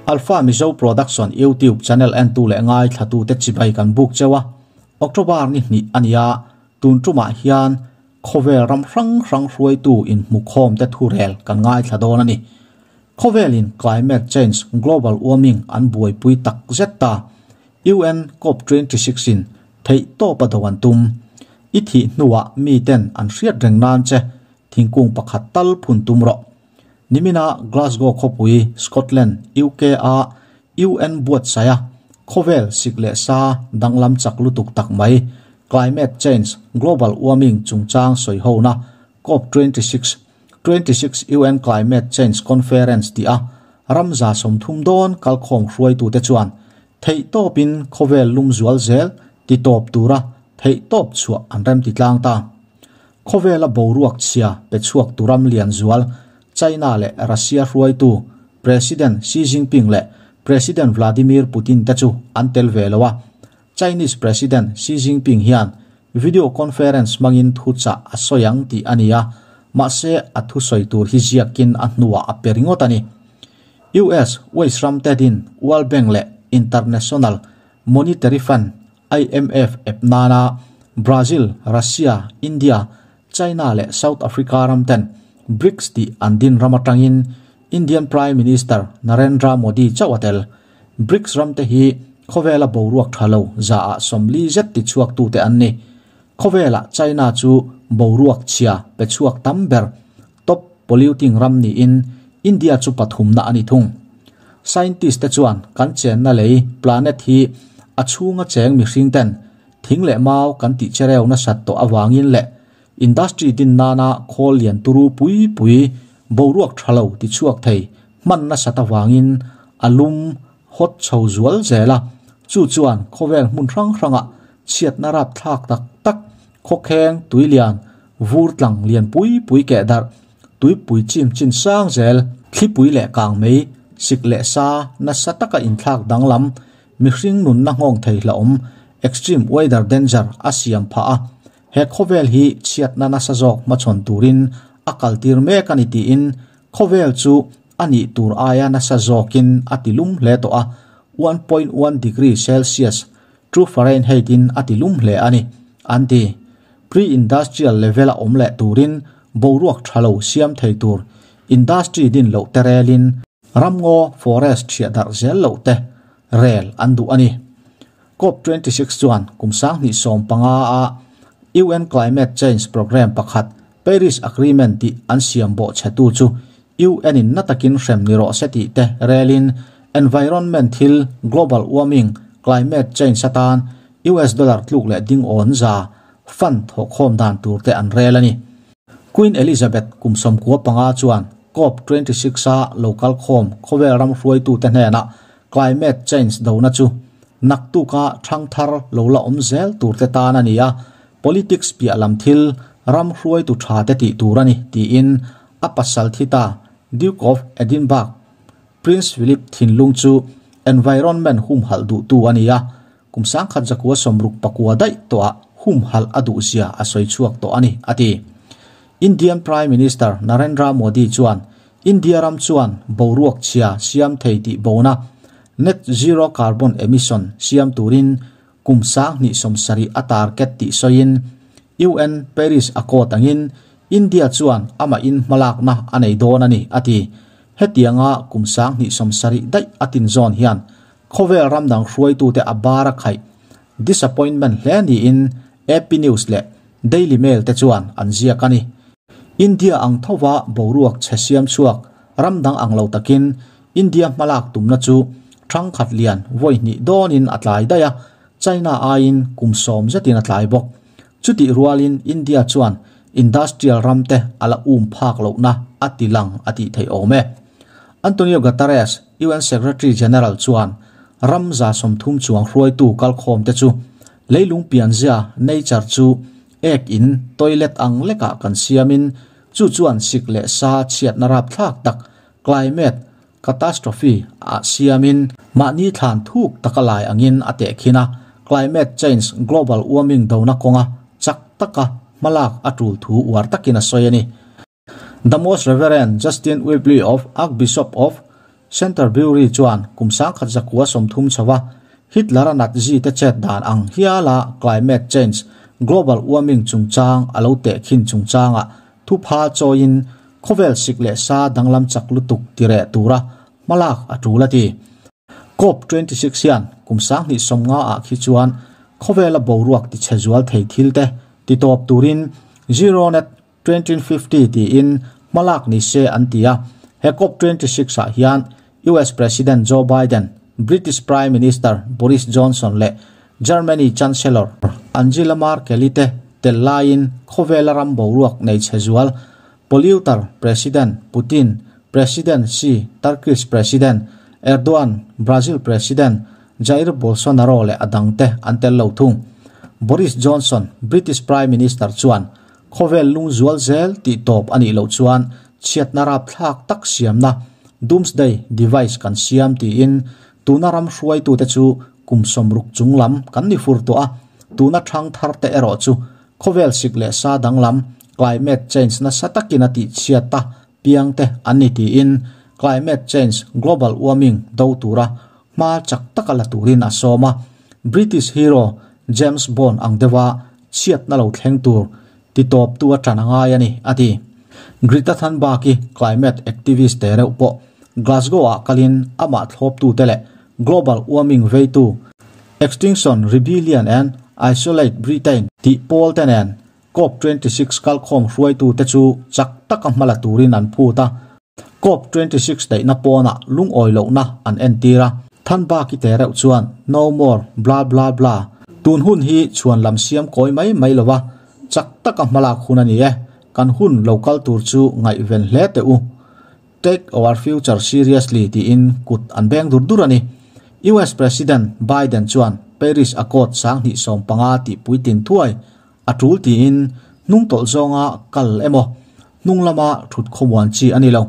Alpha Mizo Production YouTube channel entu leh ngaithlatute chibai kan buk cheu a, October ni hnih a nia, tun tumah hian khawvel ram hrang hrang hruaitu inhmukhawmte thurel kan ngaithla dawn a ni. Khawvelin climate change, global warming an buaipui tak zet ta. UN cop 26 in theih tawp a do an tum. I thih hnuah miten an hriat reng nan che thingkung pakhat tal phun tum rawh. Nimina Glasgow khawpui, Scotland, UK a UN buatsaia khawvel sik leh sa danglam chak lutuk tak mai, climate change, global warming chungchang sawihona cop 26, 26 UN Climate Change Conference tih a ramza 30 dawn kalkhawm hruaitute chuan theihtawpin khawvel lum zual zel titawp tura theihtawp chhuah an rem ti tlang ta. Khawvela boruak chhia pe chhuak turam lian zual China leh Russia hruaitu President Xi Jinping leh President Vladimir Putin te chu an tel ve lo a. Chinese President Xi Jinping hian video conference hmangin thuchah a sawi ang tih a ni a, mahse a thusawi tur hi ziakin a hnuah a pe ringawt a ni. US West ram te din World Bank leh International Monetary Fund, IMF, ep nana Brazil, Russia, India, China leh South Africa ram ten BRICS tih an din ram atangin Indian Prime Minister Narendra Modi chauh a tel. BRICS ram te hi khawvela boruak tha lo zaah 40 zet ti chhuak tu te an ni. Khawvela China chu boruak chhia pe chhuak tam ber top polluting ram niin India chu pathum na ani thung. Scientist te chuan kan chenna lei planet hi a chhunga cheng mihring ten thing leh mau kan tih chereu na sat tawh awangin leh industry din nana khawl lian turu pui pui boruak thalo ti chhuak thei hman na sat awangin alum hot chho zual zela chu chuan khawvel hmun hrang hranga chhiat na rap thlak tak tak khawkheng tuilian vur tlang lian pui pui ke dar tui pui chim chin sang zel thlipui leh kang mei sik leh sa na sataka in thlak danglam mihring nun na nghawng thei hla awm extreme weather danger a siam pha a he khawvel hi chhiat na nasa zawk hmachhawn turin a kaltir mek ani tiin khawvel chu ani tur aia nasa zawkin a tilum hle tawh a 1.1 degree Celsius true Fahrenheit in a tilum hle ani anti pre-industrial level a awm leh turin boruak thalo siam thei tur industry din lo terelin ramngo forest thia dar zel lo te rel an du ani. COP 26 chuan kumsang ni 15 a UN Climate Change Program pakhat Paris Agreement ti an siam bo chhetu chu UN in natakin hrem ni ro se ti te relin environment thil global warming climate change satan US dollar tluk le ding on za fund tho khom dan tur te an rel ani. Queen Elizabeth kumsom kwa panga chuan COP 26 a local khom khowel ram hruai tu te hnena climate change do na chu naktu ka thangthar lola om zel tur te ta na nia politics pi alam thil ram hruai tu tha te ti turani ti in apasal thita Duke of Edinburgh Prince Philip thinlung chu environment hum hal du tu ania kumsang khat zakua somruk pakua dai to a hum hal adu zia a soi chuak to ani ati. Indian Prime Minister Narendra Modi chuan India ram chuan boruak chhia siam thei ti bona net zero carbon emission siam turin kumsang ni 70 a target ti soin UN Paris Accord angin India chuan ama in hmalak na anei dawn ani ati. Hetianga kumsang ni 70 dai atin zone hian khawvel ramdang hruaitu te abara khai disappointment hle ni in AP News le Daily Mail te chuan an ziak ani. India ang thowa boruak chhesiam chuak ramdang ang lo takin India hmalak tumna chu thang khat lian voi ni donin atlai daya China ain kumsom zetin atlai bok chuti rualin India chuan industrial ramte ala phak lo na atilang ati thei ome. Antonio Guterres UN Secretary General chuan ramza 30 chuang hruaitu kalkhom te chu leilung pianzia nature chu ek in toilet ang leka kan siamin chu chuan sik le sa chhiat na rap thlak tak climate catastrophe a siamin mahni thlan thuk takalai angin ate khina climate change global warming dona konga chak taka malak atul thu war takina soyani. The Most Reverend Justin Welby of Archbishop of Centerbury chuan kum 1930 chhowa Hitler-a Nazi te chet dan ang hiala climate change, global warming chungchang a lo tehkhin chungchanga thupha chawiin khawvel sik leh sa danglam chak lutuk tireh tura hmalak a tul a ti. Cop 26 hian kum 2050 ah khi chuan khawvela boruak tichhe zual thei thil te titawp turin Zero Net 2050 tiin hmalak ni se an ti a. He Cop 26 ah hian US President Joe Biden, British Prime Minister Boris Johnson leh Germany Chancellor Angela Merkel-i te tel laiin khawvela ram boruak nei chhe zual polluter President Putin, President Xi, Turkish President Erdogan, Brazil President Jair Bolsonaro leh a dangte an tel lo thung. Boris Johnson, British Prime Minister chuan khawvel lung zual zel tih tawp a nih loh chuan chhiatna rapthlak tak siamna Doomsday Device kan siam tiin tuna ram hruaitute chu kum 60 chung lam kan ni fur tawh a, tuna thang thar te erawh chu khawvel sik leh sa danglam climate change nasa takin a tih chhiat a piang te an ni tiin climate change global warming do tura hma chak taka la turin a sawm a. British hero James Bond ang deuha chhiatna lo thleng tur titawp tu a tan a ngai a ni a ti. Greta Thunberg-i climate activist te reuh pawh Glasgow ah kalin amah thlawp tu te leh global warming veitu Extinction Rebellion and Isolate Britain tih pawl te nen Cop 26 kalkhawm hruaitu te chu chak taka hmala turin an phut a. Cop 26 daihna pawnah lungawi lohna an entir a. Thunberg-i te reuh chuan no more blah blah blah tun hun hi chhuan lam siam kawi mai mai lova chak taka hmalak hun a ni e, kan hun lo kal tur chu ngaihven hle teh u. Take our future seriously tiin kut an beng dur dur a ni. US President Biden chuan Paris Accord 2015 tih puitlin thuai a tul tiin hnung tawlh zawnga kal emaw hnung lama thut khawmuan chi a ni lo.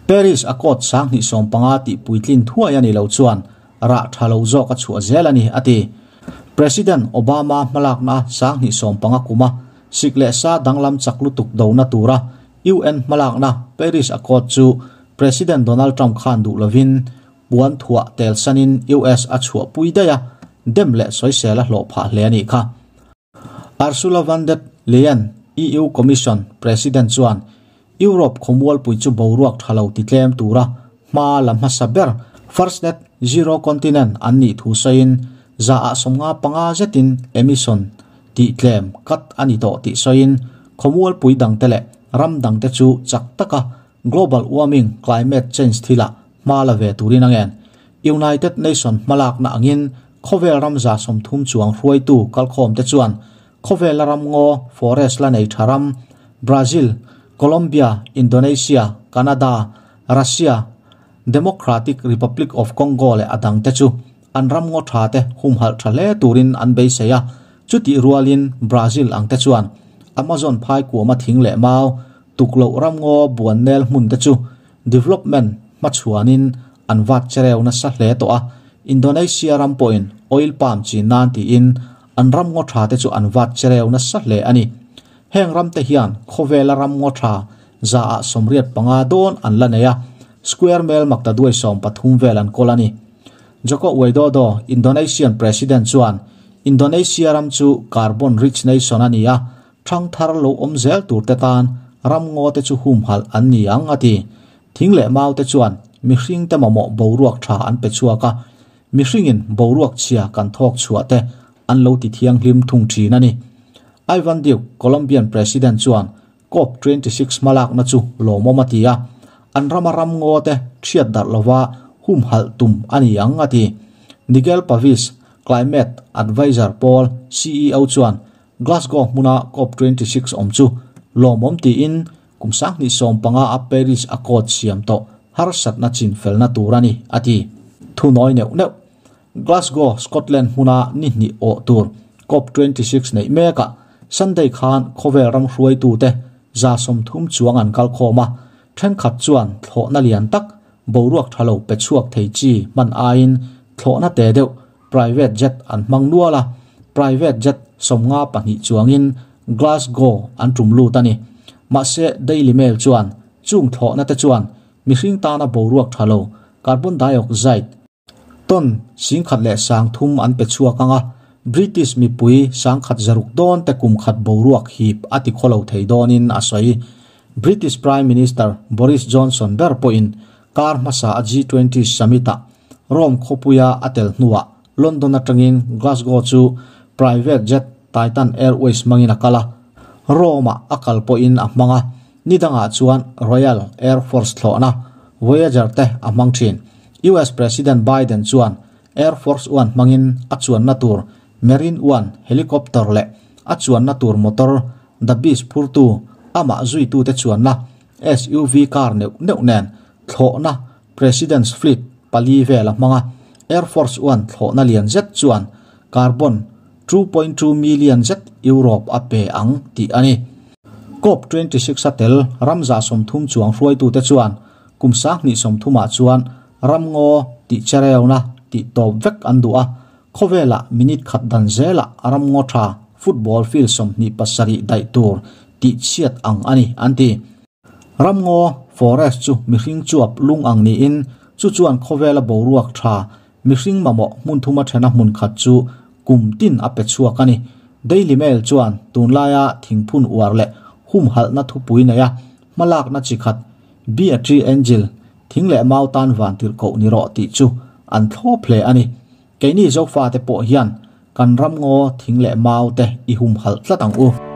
Paris Accord 2015 tih puitlin thuai a ni lo chuan rah tha lo zawk a chhuah zel a ni a ti. President Obama hmalakna 2015 kuma sik leh sa danglam chak lutuk dona tura UN hmalakna Paris Accord chu President Donald Trump khan duh lovin puan thuah tel sanin US a chhuah pui daih a, dem leh sawisel a hlawh phah hle a nih kha. Ursula von der Leyen, EU Commission President chuan Europe khawmualpui chu boruak tha lo ti tlem tura hma la hmasa ber First Net Zero Continent an nih thu sawiin 55% zetin emission tih tlem cut a ni tawh tih sawiin khawmualpui dangte leh ram dangte chu chak taka global warming climate change thilah hma la ve turin a ngen. United Nation hmalakna angin khawvel ram 30 chuang hruaitu kalkhawm te chuan khawvel ram ngaw forest la nei tha ram Brazil, Colombia, Indonesia, Canada, Russia, Democratic Republic of Congo leh a dangte chu an ram ngaw tha te humhalh tha hle turin an beisei a. Chuti rualin Brazil ang te chuan Amazon phai kuama thing leh mau tukloh ram ngaw buan nel hmun te chu development hmachhuanin an vat chereu nasa hle tawh a. Indonesia ram pawhin oil palm chin nan tiin an ram ngaw tha te chu an vat chereu nasa hle a ni. Heng ram te hian khawvela ram ngaw tha 85% dawn an la nei a, square mel makta duai 13 vel an kawl a ni. Joko Widodo, Indonesian President chuan Indonesia ram chu carbon rich nation a ni a, thang thar lo awm zel tur te tan ram ngaw te chu humhalh an ni ang a ti. Thing leh mau te chuan mihring te mamawh boruak tha an pe chhuak a, mihringin boruak chhia kan thawk chhuah te an lo ti thianghlim thung thin a ni. Ivan Duque, Colombian President chuan Cop 26 hmalakna chu lawmawm a ti a, an rama ram ngaw te thiat darh lova humhalh tum a ni ang a ti. Nigel Pavis, Climate Advisor pawl CEO chuan Glasgow hmuna Cop 26 awm chu lawmawm tiin kum 2015 a Paris Accord siam tawh harsatna chin felna tur a ni a ti. Thu nawi neuh neuh. Glasgow, Scotland hmuna ni hnih awh tur Cop 26 neih mekah Sunday khan khawvel ram hruaitu te 30 chuang an kalkhawm a, thenkhat chuan thlawhna lian tak boruak tha lo pe chhuak thei chi hman aiin thlawhna te deuh private jet an hmang nual a, private jet 52 chuangin Glasgow an tum lut a ni. Mahse Daily Mail chuan chung thlawhna te chuan mihring tana boruak tha lo carbon dioxide ton 10,300 an pe chhuak anga, British mipui 160,000 dawn te kum khat boruak hip a ti khawlo thei dawnin a sawi. British Prime Minister Boris Johnson ber pawhin kar hmasa a G20 summit-ah Rome khawpuia a tel hnuah London atangin Glasgow chu private jet Titan Airways hmangin a kal a, Rome-ah a kal pawhin a hmang a, ni dangah chuan Royal Air Force thlawhna Voyager te a hmang thin. US President Biden chuan Air Force One hmangin a chuanna tur Marine One helicopter leh a chuanna tur motor The Beast phurtu amah zuitute chuanna SUV car neuh neuh nen thlawhna President's Fleet pali vel a hmang a, Air Force One thlawhna lian zet chuan carbon 2.2 million zet Europe a pe ang tih a ni. Cop 26 a tel ramza 30 chuang hruaitute chuan kum 2030 ah chuan ramngaw tih chereuna tih tawp vek an duh a, khawvela minute khat dan zela ramngaw tha football field 27 daih tur tih chhiat ang a ni an ti. Ramngaw forest chu mihring chuap lung ang niin chu chuan khawvela boruak tha mihring mamawh hmun thuma thena hmun khat chu kum tin a pe chhuak a ni. Daily Mail chuan tunlaia thingphun uar leh hum halhna thupui nei a hmalakna chi khat Be a Tree Angel thing leh mau tan van tir koh ni rawh tih chu an thlawp hle a ni. Keini Zofa te pawh hian kan ramngaw thing leh mau te i hum halh tlat ang u.